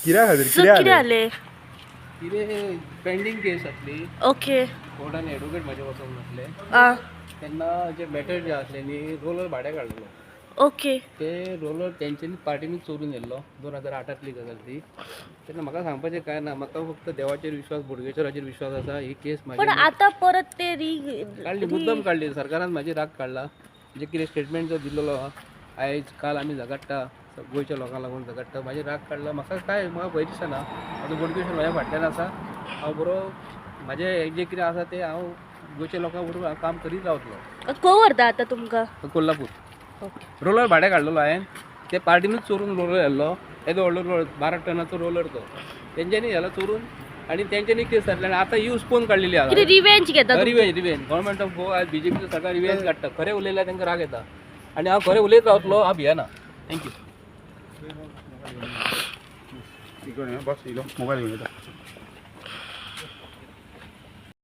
कित्या खातीर सो कितें कितें जालें? जालें? कितें पेंडींग केस आसली. ओके. कोर्टान एडवोकेट म्हाजे वचोंक नासले. आं. तेन्ना जे मॅटर जे आसले न्ही, रोलर भाड्याक हाडलेलो. ओके. ते रोलर तेंच्यांनी पार्टीनी चोरून व्हेल्लो. 2008तली गजाल ती. तेन्ना म्हाका सांगपाचें कांय ना. म्हाका फक्त देवाचेर विश्वास, बोडगेश्वराचेर विश्वास आसा. ही केस पण म्हाजी आतां परत ते री काडली, मुद्दम काडली. सरकारान म्हाजी राग काडला. जे कितें स्टेटमेंट जो दिल्लो आहा, आयज काल आमी झगडटा, गोंयच्या लोकांक लागून झगडटा, म्हाजे राग काडला. म्हाका काय, म्हाका भंय दिसना. म्हाजो बोडगेश्वर म्हाज्या फाटल्यान आसा. हांव बरो, म्हाजें जें कितें आसा तें हांव गोंयच्या लोकां बरोबर हांव काम करीत रावतलो. खंय व्हरता आतां तुमकां? कोल्हापूर. ओके. रोलर भाड्याक हाडलेलो हांवें. ते पार्टीनूच चोरून रोलर व्हेल्लो. येदो व्हडलो रोलर, 12 टनाचो रोलर तो तेंच्यांनी व्हेलो चोरून आनी तेंच्यांनी केस जातले आनी आतां ही हुसपोवन काडलेली आसा. कितें रिवेंज घेता तुमची? Revenge, revenge. Government of Goa, बीजेपीचो सरकार रिवेंज काडटा. खरें उलयल्यार तांकां राग येता आनी हांव खरें उलयत रावतलो. हांव भियेना. Thank you. इकडे बस, इलो मोबायल घेवन येता.